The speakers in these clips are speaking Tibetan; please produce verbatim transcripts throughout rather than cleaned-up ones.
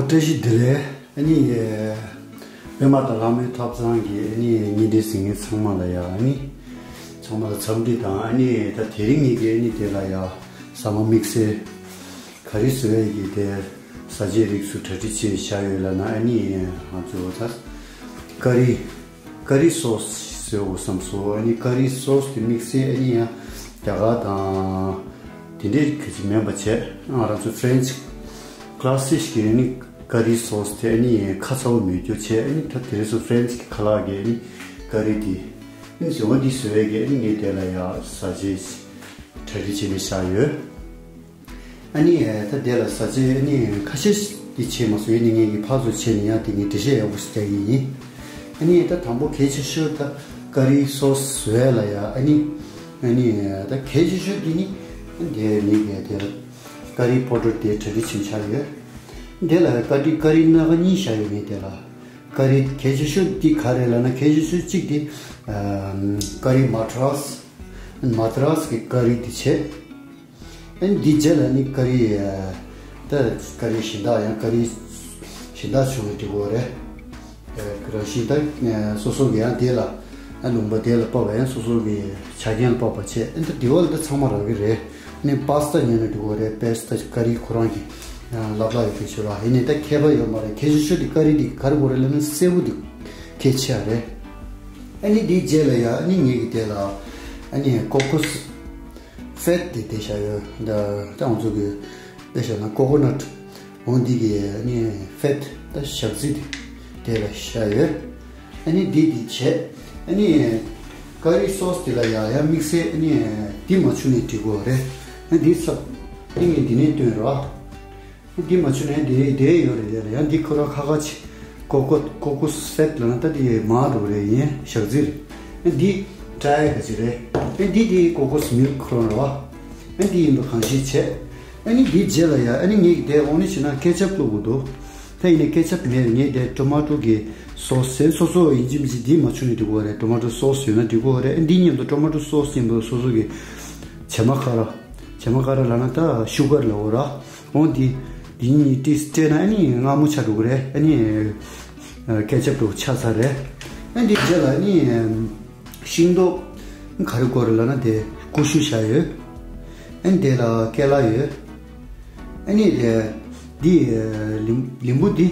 བཀྲ་ཤིས་བདེ་ལེགས། ཨ་ནི་པདྨ་དང་ལྷ་མོའི་ཐབ་ཚང་གི་ཨ་ནི་བརྙན་འཕྲིན་གཟིགས་མཁན་ཚང་མ་ལ་ཡ། ཨ་ནི་ཚང་མ་ལ་འཚམས་འདྲི་དང་། ཨ་ནི་ད་དེ་རིང་ངེད་ཀྱིས་ཨ་ནི་དེ་ལ་ཡ་ཟ་མ་དམིགས་བསལ་ག་རེ་བཟོ་ཡས་ཀྱི་དེ་བཟའ་བཅའི་རིགས་སུ་གྲ་སྒྲིག་བྱས་བཞག་ཡོད་ལབ་ན། ཨ་ནི་ང་ཚོ་ད་ཀ་རི་ཀ་རི་སོ་སི་བཟོས་འོ་བསམ་སོང་། ཨ་ནི་ཀ་རི་སོ་སི་དེ་དམིགས་བསལ་ཨ་ནི་ཡང་རྒྱ་གར་དང་དེ་འདྲའི་གི་ཅིག་མིན་པ་བྱས། ང་རང་ཚོ་ཕ་རན་སི་ཀ་ལ་སི་ཀ་གི་ཨ་ནི་ཀ་རི་སོ་སི་དེ་ཨ་ནི་ཁ་ཚ་བོ་མེད་རྒྱུ་བྱས། ཨ་ནི་ད་དེ་རིང་སོ་ཕ་རན་སི་ཀི་ཁ་ལག་གི་ཨ་ནི་ཀ་རི་དེ་ཨ་ནི་བཟོ་བ་འདི་བཟོ་ཡས་ཀྱི་ཨ་ནི་ངས་དེ་ལ་ཡ་བཟའ་བཅའི་གྲ་སྒྲིག་བྱས་ནས་བཞག་ཡོད། ཨ་ནི་ད་དེ་ལ་བཟའ་བཅའི་ཨ་ནི་ཁ་ཤས་འདི་བྱས་མ་སོང་། ཡིན་ནའི་ངས་ཀྱི་ཕར་ཚུར་བྱས་ནས་ཡང་དེ་ངས་འགྲེལ་བཤད་ཡག་པོ་ཞིག་རྒྱག་གི་ཡིན། ཨ་ནི་ད་དང་པོ་གལ་ཆེ་ཤོས་ད་ཀ་རི་སོ་སི་བཟོ་ཡས་ལ་ཡ། ཨ་ནི་ཨ་ནི་ད་གལ་ཆེ་ཤོས་འདི་ནི་དེ་ངས་ཀྱི་དེ་ལ་ཀ་རི་པའུ་ཌར་དེ་གྲ་སྒྲིག་བྱས་བཞག་ཡོད། དེ་ལ་ཀ་རི་ཀ་རི་སྣ་ཁ་གཉིས་བཞག་ཡོད། ངས་དེ་ལ་ཀ་རི་གལ་ཆེ་ཤོས་འདི་ག་རེ་ལབ་ན། གལ་ཆེ་ཤོས་གཅིག་དེ་ཀ་རི་མ་ཏྲ་སི། མ་ཏྲ་སི་གི་ཀ་རི་དེ་བྱས། ཨ་ནི་འདི་རྗེས་ལ་ནི་ཀ་རི་ད་ཀ་རི་གཞན་དག་ཡང་ཀ་རི་གཞན་དག་བྱུང་ནས་འགྲིག་གི་རེད། རང་བཞིན་ད་སོ་སོ་གི་ཡང་དེ་ལ་ཨ་ལུང་པ་དེ་ལ་དཔག་པ་ཡང་སོ་སོ་གི་ཆ་རྐྱེན་ལ་དཔག་པ་བྱས། ཨ་ནི་ད་དེ་བ་ལ་ད་ཚང་མ་རག་གི་རེད། ཨ་ནི་པ་སི་ཏ་ཉོས་ན་འགྲིག་གི་རེད། པ་སི་ཏ་ཀ་རི་ཁོ་རང་གི་ལབ་ལ་ཡོད་པའི་ཆོས་ར། ཡིན་ནའི་ད་ཁྱད་པར་ཡོད་མ་རེད། གལ་ཆེ་ཤོས་དེ་ཀ་རི་དེ་ག་རེ་དགོས་རེད་ལབ་ན་སེར་པོ་དེ་གལ་ཆེ་བ་རེད། ཨ་ནི་དེའི་རྗེས་ལ་ཡ་ཨ་ནི་ངེད་ཀྱི་དེ་ལ་ཨ་ནི་ཀོ་ཀོ་སི་ཕེད་དེ་དེ་བཞག་ཡོད། ད་ང་ཚོ་གི་དཔེ་བཞག་ན་ཀོ་ཀོ་ནཊ་འོ་འདི་གི་ཨ་ནི་ཕེད་ད་ཞག་རྩི་དེ་དེ་ལ་བཞག་ཡོད། ཨ་ནི་འདི་འདི་བྱས། ཨ་ནི་ཀ་རི་སོ་སི་དེ་ལ་ཡ་ཡ་དམིགས་བསལ་ཨ་ནི་འདི་མ་བྱུང་ནས་འགྲིག་གི་རེད། ཨ་འདི་ཚབ་ཨ་ནི་འདི་ནས་བཏོན་རོགས། འདི་མ་བྱུང་ན་དེ་དེ་ཡོད་རེད། དེ་ལ་ཡང་འདི་ཁོ་རང་ཁ་ཁ་ཆེ། ཀོ་ཀོ་ཀོ་ཀོ་སི་ཕེད་ལབ་ན་ད་དེ་མར་འགྲོ་རེད། ཡིན་ཞག་རྩི་རེད། འདི་ཏྲའི་ག་ཅི་རེད། འདི་དེ་ཀོ་ཀོ་སི་མིལ་ཁོ་རང་རེད་བ། འདི་ཡིན་པ་གང་ཤེས་བྱས། ཨ་ནི་འདི་རྗེས་ལ་ཡ་ཨ་ནི་ངས་དེ་འོ་ནི་བྱས་ན་ཀེ་ཆབ་བླུག་དགོས་འདུག་ད་ཡིན་ནའི་ཀེ་ཆབ་མེད། ངས་དེ་ཊོ་མ་ཊོ་གི་སོ་སི་སོ་སོ་ཡིན་གཅིག་མིན་གཅིག་འདི་མ་བྱུང་ནས་འགྲིག་གི་རེད། ཊོ་མ་ཊོ་སོ་སི་ཡོད་ན་འགྲིག་གི་རེད། འདི་མཉམ་དུ་ཊོ་མ་ཊོ་སོ་སི་མཉམ་དུ་སོ་སོ་གི་བྱེ་མ་ཁ་ར་བྱེ་མ་ཁ་ར་ལབ་ན་ད་ཤུ་གར་ལབ་འོ་ར། འོ་འདི་འདི་གཉིས་བཀྲུས་སྤྲད་ན་ཨ་ནི་མངར་མོ་ཆགས་འགྲོ་གི་རེད། ཨ་ནི་ཨ་ཀེ་ཆབ་འགྲོ་ཆགས་ཚར་རེད། ཨ་འདི་རྗེས་ལ་ཨ་ནི་ཨམ་ཤིང་ཏོག་ག་རེ་དགོས་རེད་ལབ་ན་དེ་ཀུ་ཤུ་བཞག་ཡོད། ཨ་ནི་དེ་ལ་ཀེ་ལ་ཡོད། ཨ་ནི་དེ་འདི་ཨ་ལིམ་ལིམ་བུ་འདི་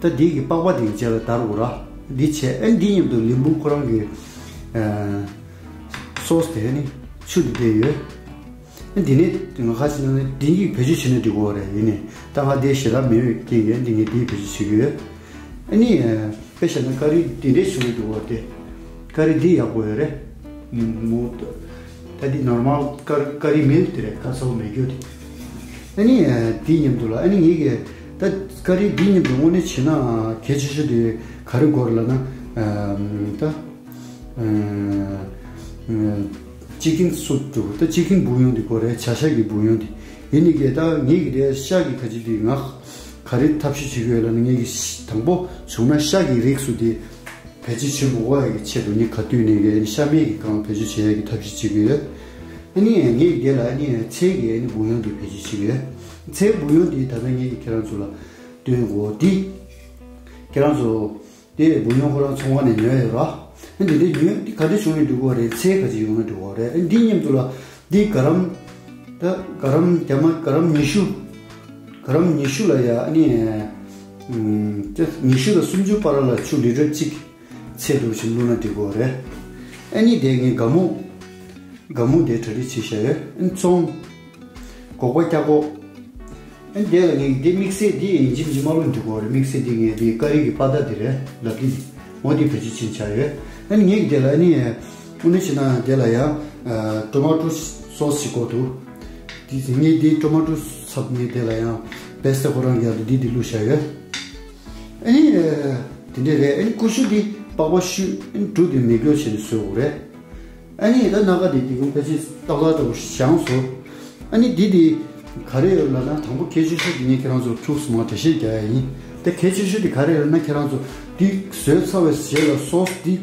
ད་འདི་གི་པགས་པ་འདི་གི་རྗེས་ལ་བརྡར་དགོས་ར། འདི་བྱས། ཨ་ནི་འདི་མཉམ་དུ་ལིམ་བུ་ཁོ་རང་གི་ཨ་སོ་སི་དེ་ནི་ཆུ་འདི་བསྡད་ཡོད། འདི་ནས་ང་ཁ་ཅིག་ནང་ནས་འདི་གཉིས་བེད་སྤྱོད་བྱས་ན་འགྲིག་གི་རེད། ཡིན་ནའི་ད་ང་དེ་ཞེ་དྲག་མེད་པའི་རྐྱེན་གྱིས་འདི་ངས་འདི་བེད་སྤྱོད་བྱེད་ཀྱི་ཡོད། ཨ་ནི་དཔེ་བཞག་ན་ཀ་རི་འདི་འདྲས་བྱུང་ནས་འགྲོ་བ་དེ། ཀ་རི་འདི་ཡག་པོ་ཡོད་རེད། མོ་ད་འདི་ནོར་མལ་ཀ་ཀ་རི་མིལ་དེ་རེད། ཁ་ཚ་བོ་མེད་རྒྱུ་དེ། ཨ་ནི་འདི་མཉམ་དུ་ལ་ཨ་ནི་ངེད་ཀྱི་ད་ཀ་རི་འདི་མཉམ་དུ་དངོས་གནས་བྱས་ན་གལ་ཆེ་ཤོས་དེ་ག་རེ་དགོས་རེད་ལབ་ན་ད། ཅི་ཀིན་སུབ་འདུག་ད་ཅི་ཀིན་བུ་ཡོང་འདི་དགོས་རེད། བྱ་ཤ་གི་བུ་ཡོང་འདི། ཡིན་ནི་གི་ད་ངེད་ཀྱི་དེ་ཤ་གི་ཁ་ཅིག་འདི་ང་ག་རེ་ཐབས་ཤེས་བྱེད་ཀྱི་ཡོད་ལབ་ན། ངེད་ཀྱི་དང་པོ་བྱུང་ན་ཤ་གི་རིགས་སུ་དེ་བེད་སྤྱོད་བྱེད་མི་དགོས་ཡ་གི་ཆེད་དུ་ནི་ག་དུས་ནས་གི་ཤ་མེད་ཀྱི་སྒང་བེད་སྤྱོད་བྱེད་ཡ་གི་ཐབས་ཤེས་བྱེད་ཀྱི་ཡོད། ཨ་ནི་ངེད་ཀྱི་དེ་ལ་ཨ་ནི་ཚལ་གྱི་ཨ་ནི་བུ་ཡོང་འདི་བེད་སྤྱོད་བྱེད་ཀྱི་ཡོད། ཚལ་བུ་ཡོང་འདི་ད་ལྟ་ངེད་ཀྱི་ཁྱེད་རང་ཚོ་ལ་སྟོན་དགོས་འདི། ཁྱེད་རང་ཚོ། དེ་བུ་ཡོང་ཁོ་རང་ཚོང་ཁང་ནས་ཉོས་ཡོད་ར། ཨ་འདི་འདྲའི་ཉོས་འདི་ག་འདྲ་བྱུང་ན་འགྲིག་གི་རེད། ཚལ་ག་ཅིག་ཡོང་ན་འགྲིག་གི་རེད། ཨ་འདི་མཉམ་དུ་ལ་འདི་ག་རམ། ད་ག་རམ་རྒྱ་མ་ག་རམ་ཉི་ཤུ། ག་རམ་ཉི་ཤུ་ལ་ཡ་ཨ་ནི། ཨམ་ད་ཉི་ཤུ་དང་སུམ་ཅུ་བར་ལ་ཆུ་ལི་ཊར་གཅིག་ཚལ་འདུག་ཅིག་བླུགས་ན་འགྲིག་གི་རེད། ཨ་ནི་དེ་ངས་སྒ་སྨུག་སྒ་སྨུག་དེ་གྲ་སྒྲིག་བྱས་བཞག་ཡོད། ཨ་ནི་ཚོང་། སྒོག་པ་སྐྱ་སྒོག་ཨ་ནི་དེ་ལ་ངས་འདི་དམིགས་བསལ་འདི་ཡིན་གཅིག་མིན་གཅིག་མ་བླུགས་འགྲིག་གི་རེད། དམིགས་བསལ་འདི་ངས་འདི་ཀ་རི་གི་པ་ཏ་འདི་རེད་ལབ་འདི་འདི། འོ་འདི་བེད་སྤྱོད་ཕྱིན་ཆགས་ཡོད། ཨ་ནི་ངས་འདི་ལ་ཨ་ནི་དངོས་གནས་བྱས་ན་འདི་ལ་ཡང་ཊོ་མ་ཊོ་སོ་སི་ཞིག་དགོས་འདུག་འདི་ངས་འདི་ཊོ་མ་ཊོ་ཚབ་ངས་འདི་ལ་ཡང་པེ་སི་ཊ་ཁོ་རང་གི་ཡང་འདི་འདི་བླུགས་བཞག་ཡོད། ཨ་ནི་དེ་འདྲས་རེད། ཨ་ནི་ཀུ་ཤུ་འདི་པགས་པ་བཤུས། ཨ་ནི་འབྲུ་འདི་མེ་སྒྱོགས་བྱས་ནས་བཟོ་དགོས་རེད། ཨ་ནི་ད་སྣ་ཁ་དེ་དེ་ཀུན་ཕལ་ཆེར་ཏག་ཏག་ལྟ་བུ་བཞེངས་སོང་། ཨ་ནི་འདི་དེ་ག་རེ་ཡོད་ལབ་ན། དང་པོ་གལ་ཆེ་ཤོས་དེ་ངས་ཁྱེད་རང་ཚོར་ཁྱུག་ཙམ་འགྲེལ་བཤད་རྒྱག་ཡ་ཡིན། དེ་གལ་ཆེ་ཤོས་དེ་ག་རེ་ཡོད་ལབ་ན། ཁྱེད་རང་ཚོ་འདི་བཟོས་ཚར་བའི་རྗེས་ལ་སོ་སི་འདི་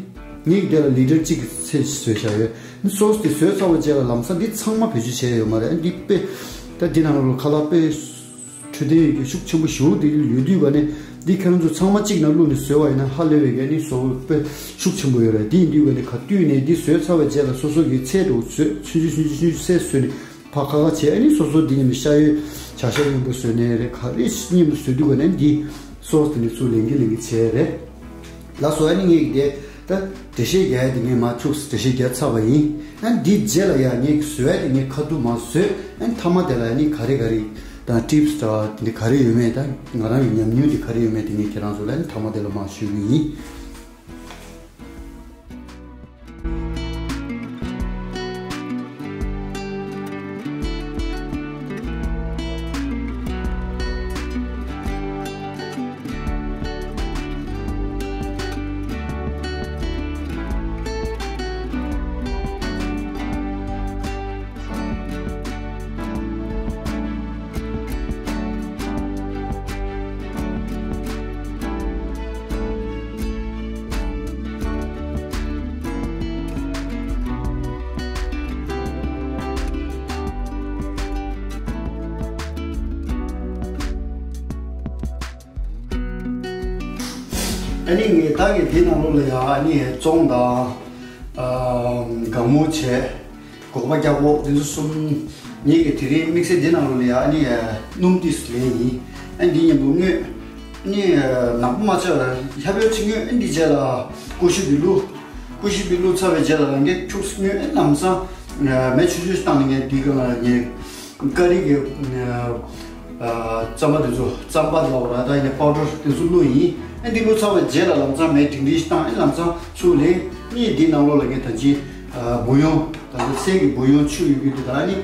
ངས་འདི་ལ་ལི་ཊར་གཅིག་གི་ཚད་བཟོས་བཞག་ཡོད། ཨ་ནི་སོ་སི་དེ་བཟོས་ཚར་བའི་རྗེས་ལ་ལམ་སང་འདི་ཚང་མ་བེད་སྤྱོད་བྱས་ཡོད་མ་རེད། ཨ་ནི་འདི་དཔེ་ད་འདི་ནང་ལ་ཁ་ལག་དཔེ། འཕྲོད་བསྟེན་ཡོད་རྒྱུ་ཤུགས་ཆེན་པོ་ཞེ་པོ་དེ་ཡོད་དུས་ག་ནས་འདི་ཁྱེད་རང་ཚོ་ཚང་མ་གཅིག་ནང་བླུགས་ནས་བཟོས་པ་ཡིན་ན་ཧ་ལས་པའི་ག་ནས་བཟོ་དཔེ་ཤུགས་ཆེན་པོ་ཡོད་རེད། དེ་ཡིན་དུས་ག་ནས་ག་དུས་ནས་འདི་བཟོས་ཚར་བའི་རྗེས་ལ་སོ་སོ་གི་ཚད་དུ་བཟོས་ཆུང་ཆུང་ཆུང་ཆུང་ཆུང་ཚད་བཟོས་ནས་ཕར་ཁ་ཁ་བྱས། ཨ་ནི་སོ་སོ་འདི་ཉིན་ཤ་ཡོད་བྱ་ཤ་སྙོམས་པོ་བཟོས་ནས་རེད། ག་རེ་སྙོམས་པོ་བཟོས་དུས་ག་ནས་འདི་སོ་སོ་དེ་ནས་ཚུར་ལེན་གི་ལེན་གི་བྱས་རེད། ལགས་སོ། ཨ་ནི་ངས་དེ་ད་འགྲེལ་བཤད་རྒྱག་ཡ་དེ་ངས་མ་ཁྱུགས་འགྲེལ་བཤད་རྒྱག་ཚར་བ་ཡིན། ཨ་ནི་འདི་རྗེས་ལ་ཡ་ངས་བཟོ་ཡ་དེ་ངས་ཁ་ཐུག་མ་བཟོས། ཨ་ནི་མཐའ་མ་དེ་ལ་ཨ་ནི་ག་རེ་ག་རེ་དང་ཊིབས་དང་དེ་འདྲ་ག་རེ་ཡོད་མེད་དང་ང་རང་གི་ཉམས་མྱོང་དེ་ག་རེ་ཡོད་མེད་དེ་ངས་ཁྱེད་རང་ཚོ་ལ་ཨ་ནི་མཐའ་མ་དེ་ལ་མར་ཞུ་གི་ཡིན། ཨ་ནི་ངས་ད་གི་འདི་ནང་ལོགས་ལ་ཡ་ཨ་ནི་བཙོང་དང་། ཨ། དགའ་མོ་བྱས། སྒོག་པ་རྒྱག་པོ་འདི་ཚོ་གསུམ། ངེད་ཀྱི་དེ་རིང་དམིགས་བསལ་འདི་ནང་ལོགས་ལ་ཡ་ཨ་ནི་སྣུམ་ཏིས་ལེན་ཡིན། ཨ་འདི་མཉམ་པོ་བརྔོས། ཨ་ནི་ནག་པོ་མ་ཆགས་ལ་ཧ་པའི་ཚིག་བརྔོས། ཨ་འདི་རྗེས་ལ་ཀུ་ཤུ་བི་ལུ། ཀུ་ཤུ་བི་ལུ་ཚ་བའི་རྗེས་ལ་རང་གི་ཁྱུགས་བརྔོས། ཨ་ལམ་སང་མེ་ཆུ་ཆུ་བཏང་ནས་ངས་འདི་ག་ལ་ངས་ཀ་རི་གི་ཨ་རྩམ་པ་དེ་ཚོ་རྩམ་པ་ལ་འོ་ར་ད་ཡིན་པའུ་ཌར་དེ་ཚོ་བླུགས་ཡིན། ཨ་འདི་བླུགས་ཚར་བའི་རྗེས་ལ་ལམ་སང་མེ་ཌིང་ཌིང་བཏང་། ཨ་ལམ་སང་ཚུར་ལེན། ཨ་ནི་འདི་ནང་ལོགས་ལ་ངས་ད་ཅི་ཨ་བུ་ཡོང་ད་ལྟ་སའི་གི་བུ་ཡོང་ཆུ་ཡོད་ཀྱི་འདུག་ད་ཨ་ནི་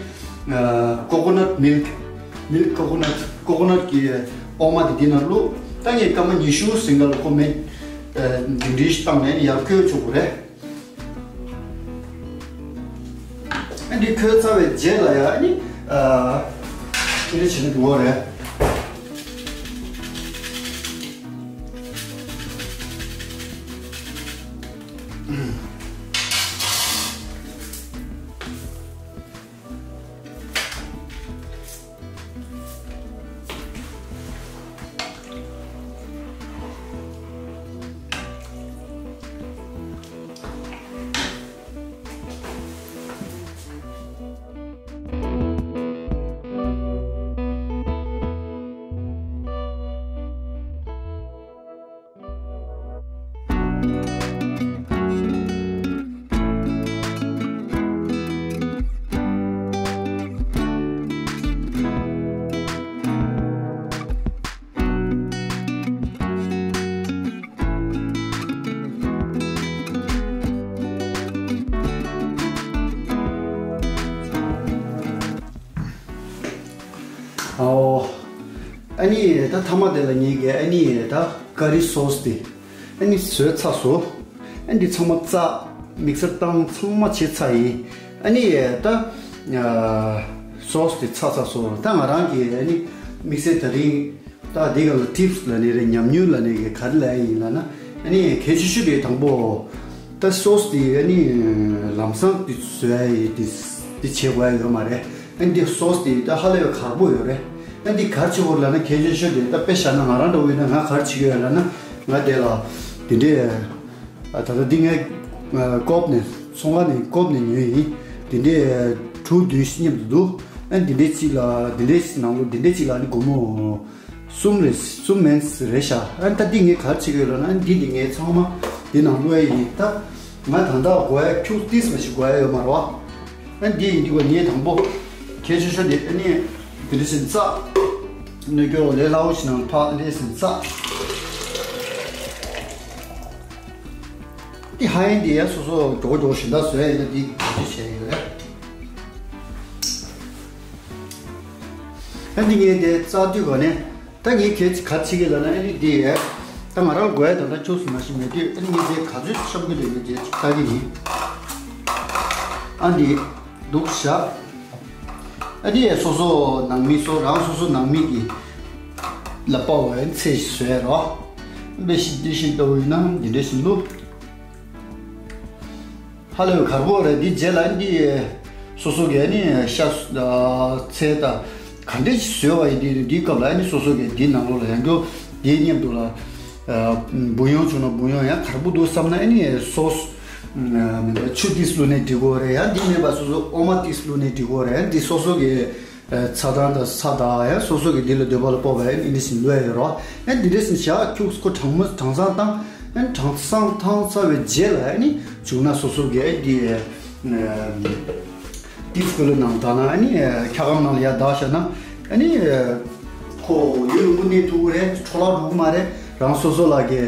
ཀོ་ཀོ་ནཊ་མིལཀ། མིལཀ་ཀོ་ཀོ་ནཊ། ཀོ་ཀོ་ནཊ་གི་འོ་མ་དེ་འདི་ནང་བླུགས། ད་ངས་སྐར་མ་ཉི་ཤུ་ཟིན་ག་ལ་ཁོ་མེ་ཌིང་ཌིང་བཏང་ནས་ཡར་ཁོལ་ཆོག་གི་རེད། ཨ་འདི་ཁོལ་ཚར་བའི་རྗེས་ལ་ཡ་ཨ་ནི་ཨ་དེ་འདྲ་བྱེད་ན་འགྲོ་བ་རེད། ཨོ། ཨ་ནི་ད་མཐའ་མ་དེ་ལ་ངེད་ཀྱིས་ཨ་ནི་ད་ཀ་རི་སོ་སི་དེ་ཨ་ནི་བཟོས་ཚར་སོང་། ཨ་འདི་ཚང་མ་བཙགས། མིག་སར་བཏང་། ཚང་མ་བྱས་ཚར་ཡིན། ཨ་ནི་ད་ཨ་སོ་སི་དེ་ཚར་ཚར་སོང་། ད་ང་རང་གིས་ཨ་ནི་དམིགས་བསལ་དེ་རིང་ད་འདི་ག་ལ་ཊིབས་ལབ་ནི་རེད། ཉམས་མྱོང་ལབ་ནི་གི་ག་རེ་ལབ་ཡ་ཡིན་ལབ་ན། ཨ་ནི་གལ་ཆེ་ཤོས་དེ་དང་པོ་ད་སོ་སི་དེ་ཨ་ནི་ལམ་སང་དེ་བཟོ་ཡ་ཡི་དེ་དེ་བྱེད་དགོས་ཡ་ཡོད་མ་རེད། ཨ་འདི་སོ་སི་དེ་ད་ཧ་ལས་པའི་གར་པོ་ཡོད་རེད། ཨ་འདི་གར་བྱེད་དགོས་ལབ་ན་གལ་ཆེ་ཤོས་དེ་ད་དཔེ་བཞག་ན་ང་རང་འདྲ་བོ་ཡིན་ན་ང་གར་བྱེད་ཀྱི་ཡོད་ལབ་ན་ང་དེ་ལ་དེ་འདྲས། ཨ་ད་ལྟ་འདི་ངས་ཨ་ཀོབ་ནས་ཚོང་ཁང་ནས་ཀོབ་ནས་ཉོས་ཡིན། འདི་འདྲས་དྲུག་བདུན་ཞིག་མཉམ་དུ་འདུག་ཨ་འདི་འདྲས་གཅིག་ལ་འདི་འདྲས་ནང་ལོགས་འདི་འདྲས་གཅིག་ལ་ནི་སྒོར་མོ་གསུམ་རེ་གསུམ་མིན་རེད་ཤག་ཨ་ད་འདི་ངས་ག་རེ་བྱེད་ཀྱི་ཡོད་ལབ་ན་ཨ་འདི་འདི་ངས་ཚང་མ་འདི་ནང་བླུགས་ཡ་ཡིན། ད་ང་ད་ལྟ་དགོས་ཡ་ཁྱུག་ཏིས་མ་ཞིག་དགོས་ཡ་ཡོད་མ་རེད་བ། ཨ་འདི་ཡིན་འདི་གོ་ངས་དང་པོ་གལ་ཆེ་ཤོས་འདི་ཨ་ནི་འདི་འདྲ་ཞིག་བཙགས། ནུས་སྐྱོ་ལས་སླ་བོ་ཞིག་ནང་ཕག་ལས་ཟིན་བཙགས། འདི་ཧ་ཡིན་འདི་ཡ་སོ་སོ་མགྱོགས་མགྱོགས་ཞིག་འདའ་བཟོས་ཡ་ཡིན་ན་འདི་ག་ཅི་བྱས་ཡོད་རེད། ཨ་འདི་ངས་འདི་བཙགས་དུས་ག་ནས། ད་ངས་གལ་ཆེ་ག་ཆེ་གི་ལབ་ན་ཨ་ནི་འདི་ཡས། ད་ང་རང་དགོས་ཡ་ད་ལྟ་ཁྱུག་སུ་མ་ཞིག་མེད་དུས་ཨ་ནི་ངས་འདི་ག་ཚོད་ཤོམ་གི་འདུག་ངས་འདི་ལྟ་གི་ཡིན། ཨ་འདི་འདུག་བཞག་ཨ་འདི་ཡས་སོ་སོ་ནང་མི་སོ་རང་སོ་སོ་ནང་མི་གི་ལ་པ་བའི་ཚེ་ཞིག་བཟོས་ཡ་རོ། དཔེ་ཞིག་འདི་ཞིག་ལྟ་བུ་ཡིན་ན་འདི་འདྲ་ཞིག་འདུག་ཧ་ལས་པའི་གར་པོ་རེད། འདི་རྗེས་ལ་འདི་སོ་སོ་གས་ནི་ཤ་ཚལ་དང་ ག་འདྲས་ཞིག་བཟོས་པ་ཡིན་དེ་དེའི་སྐབས་ལ་ཨ་ནི་སོ་སོ་གིས་དེའི་ནང་ལོགས་ལ་ཡང་བསྐྱར་དེའི་མཉམ་དུ་ལ་ཨ་བུ་ཡོང་བྱུང་ན་བུ་ཡོང་ཡང་གར་པོ་འདུག་བསམ་ན་ཨ་ནི་སོ་སོ་མི་འདྲ་ཆུ་ཏིས་བླུགས་ནས་འགྲིག་གོ་རེད། ཡང་འདི་མེད་པ་སོ་སོ་འོ་མ་ཏིས་བླུགས་ནས་འགྲིག་གོ་རེད། ཡང་འདི་སོ་སོ་གི་ཚ་གྲང་དང་ས་དང་ཡང་སོ་སོ་གི་འདི་ལ་འདོད་པ་ལ་དཔག་པའི་ཨ་ནི་འདི་བཞིན་བླུགས་ཡ་ཡོད་རོགས། ཡང་འདི་འདྲས་ཟིན་བྱ་ཁྱུག་ཁོ་གྲང་མོ་གྲང་སང་བཏང་། ཨ་ནི་གྲང་སང་བཏང་ཚར་བའི་རྗེས་ལ་ཨ་ནི་བྱུང་ན་སོ་སོ་གི་ཨ་འདི་ཏིས་ཀུ་ལུ་ནང་དང་ན་ཨ་ནི་འཁྱག་སྒམ་ནང་ལ་ཡར་བདག་བཞག་ན་ཨ་ནི་ཁོ་ཡུན་རིང་པོ་གནས་ཐུབ་ཀྱི་རེད། འཕྲོ་བརླག་འགྲོ་གི་མ་རེད། རང་སོ་སོ་ལ་གི་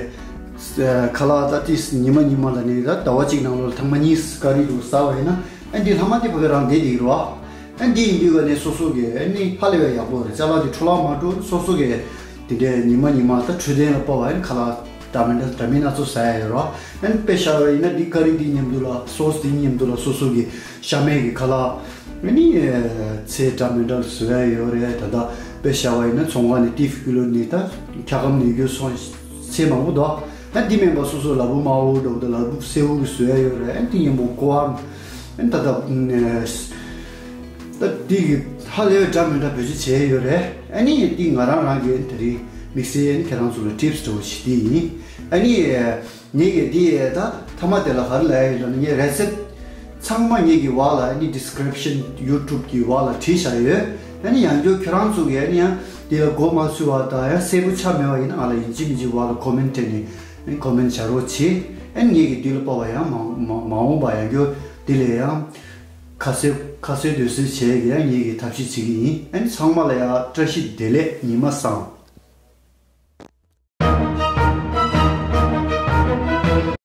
ཁ་ལག་ད་ཏིས་ཉི་མ་ཉི་མ་ལ་ནི་ད་ཟླ་བ་གཅིག་ནང་ལོགས་ལ་ཐེངས་མ་གཉིས་ཀ་རི་འདྲ་ཟ་བ་ཡིན་ན་ཨ་འདི་ལྷག་མ་དེ་ཕ་གི་རང་བསྡད་བསྡད་ཀྱི་རེད་བ། ཨ་འདི་ཡིན་དུས་ག་ནས་སོ་སོ་གི་ཨ་ནི་ཧ་ལས་པའི་ཡག་པོ་རེད། ཅ་ལག་འདི་འཕྲོ་བརླག་མ་འགྲོ། སོ་སོ་གི་དེ་འདྲའི་ཉི་མ་ཉི་མ་ད་འཕྲོད་བསྟེན་ལ་དཔག་པ་ཨ་ནི་ཁ་ལག་འདྲ་མི་འདྲ་འདྲ་མིན་སྣ་ཚོགས་ཟ་ཡ་ཡོད་རེད་བ། ཨ་ནི་དཔེ་བཞག་པ་ཡིན་ན་འདི་ཀ་རི་འདི་མཉམ་དུ་ལ་སོ་སི་འདི་མཉམ་དུ་ལ་སོ་སོ་གི་ཤ་མེད་ཀྱི་ཁ་ལག་ཨ་ནི་ཚལ་འདྲ་མི་འདྲ་བཟོ་ཡ་ཡོད་རེད། ད་ལྟ་དཔེ་བཞག་པ་ཡིན་ན་ཚོང་ཁང་ནས་ཏིས་ཀུ་ལུ་ནས་ད་འཁྱག་སྒམ་ནས་རྒྱུ་སོང་ཚལ་མང་པོ་འདུག་ཨ་འདི་མིན་པ་སོ་སོ་ལ་ཕུག་དམར་པོ་འདྲ་པོ་དང་ལ་ཕུག་སེར་པོ་གི་བཟོ་ཡ་ཡོད་རེད། ཨ་འདི་མཉམ་པོ་ཀོ་ཨ་ཨ་ད་ལྟ་ད་འདི་གི་ཧ་ལས་པའི་འདྲ་མི་འདྲ་བེད་སྤྱོད་བྱས་ཡོད་རེད། ཨ་ནི་འདི་ང་རང་རང་གི་དེ་རིང་དམིགས་བསལ་ཨ་ནི་ཁྱེད་རང་ཚོ་ལ་ཊིབ་སི་འདྲ་པོ་ཞིག་འདི་ཡིན། ཨ་ནི་ངེད་ཀྱིས་འདི་ད་མཐའ་མ་དེ་ལ་ག་རེ་ལབ་ཡ་ཡོད་ལབ་ན་ངས་རེ་སེབ་ཚང་མ་ངེད་ཀྱི་བར་ལ་ཨ་ནི་ཌི་སི་ཀི་རིབ་ཤན་ཡུ་ཊུབ་ཀྱི་བར་ལ་བྲིས་བཞག་ཡོད། ཨ་ནི་ཡང་བསྐྱར་ཁྱེད་རང་ཚོ་གིས་ཨ་ནི་ཡང་འདི་ལ་མགོ་མ་ཚོས་པ་དང་ཡང་གསལ་པོ་ཆགས་མེད་པ་ཡིན་ན་ང་ལ་ཡིན་གཅིག་མིན་གཅིག་བར་ལ་ཀོ་མེན་ཊི་སྤྲད་ནས་ཨ་ནི་ཀོ་མེན་ཊི་བྱ་རོགས་བྱེད། ཨ་ནི་ངེད་ཀྱིས་འདི་ལ་དཔག་པ་ཡང་མ་མ་མ་འོངས་པ་ཡང་བསྐྱར་འདི་ལས་ཡང་ཁ་གསལ་ཁ་གསལ་དོད་གསལ་བྱས་ཀྱི་ཡང་ངེད་ཀྱིས་ཐབས་ཤེས་བྱེད་ཀྱི་ཡིན། ཨ་ནི་ཚང་མ་ལ་ཡང་བཀྲ་ཤིས་བདེ་ལེགས། ཉི་མ་བཟང་།